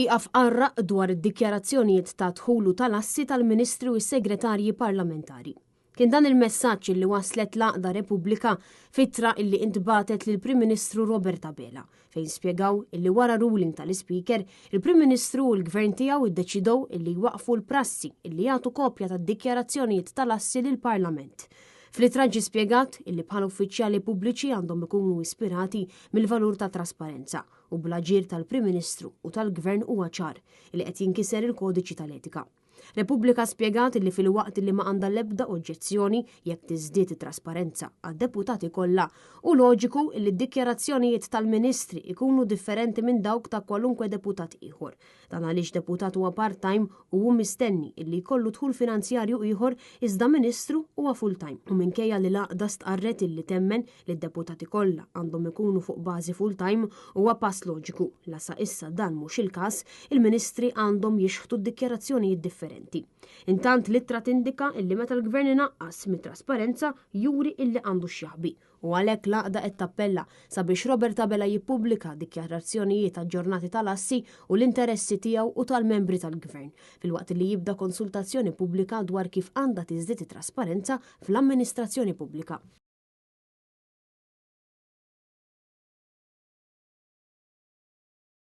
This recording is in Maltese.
Ieqaf qarraq dwar id-dikjarazzjonijiet ta' dħul u tal-assi tal-Ministri u s-Segretarji Parlamentari. Kien dan il-messaġġ illi wasslet l-għaqda Repubblika f'ittra illi intbagħtet lill-Prim Ministru Robert Abela, fejn spjegaw illi wara ruling tal-Ispeaker, il-Prim Ministru u l-Gvern tiegħu ddeċidew illi jwaqqfu l-prassi illi jagħtu kopja tad-dikjarazzjonijiet tal-assi lill-Parlament. Fl-ittra ġie spjegat illi bħala uffiċjali pubbliċi għandhom ikunu ispirati mill-valur tat-trasparenza u bl-aġir tal-Prim Ministru u tal-Gvern huwa ċar li qed jinkiser il-kodiċi tal-etika. Repubblika spjegat li filwaqt li ma għandha l-ebda oġġezzjoni jekk tiżdied it-trasparenza għad-deputati kollha, hu loġiku li d-dikjarazzjonijiet tal-ministri jkunu differenti minn dawk ta' kwalunkwe deputat ieħor. Dan għaliex deputat huwa part-time u hu mistenni illi jkollu dħul finanzjarju ieħor iżda ministru huwa full-time. U minkejja li l-għaqda stqarret illi temmen li d-deputati kollha għandhom ikunu fuq bażi full-time huwa pass loġiku, la sa issa dan mhux il-każ, il-ministri għandhom jixħtu dikjarazzjonijiet differenti. Intant l-ittra tindika illi meta l-Gvern inaqqas mit-trasparenza juri illi għandu x'jaħbi u għalhekk l-għaqda qed tappella sabiex Robert Abela jippubblika dikjarazzjonijiet aġġornati tal-assi u l-interessi tiegħu u tal-membri tal-Gvern, filwaqt li jibda konsultazzjoni pubblika dwar kif għandha tiżdied it-trasparenza fl-amministrazzjoni pubblika.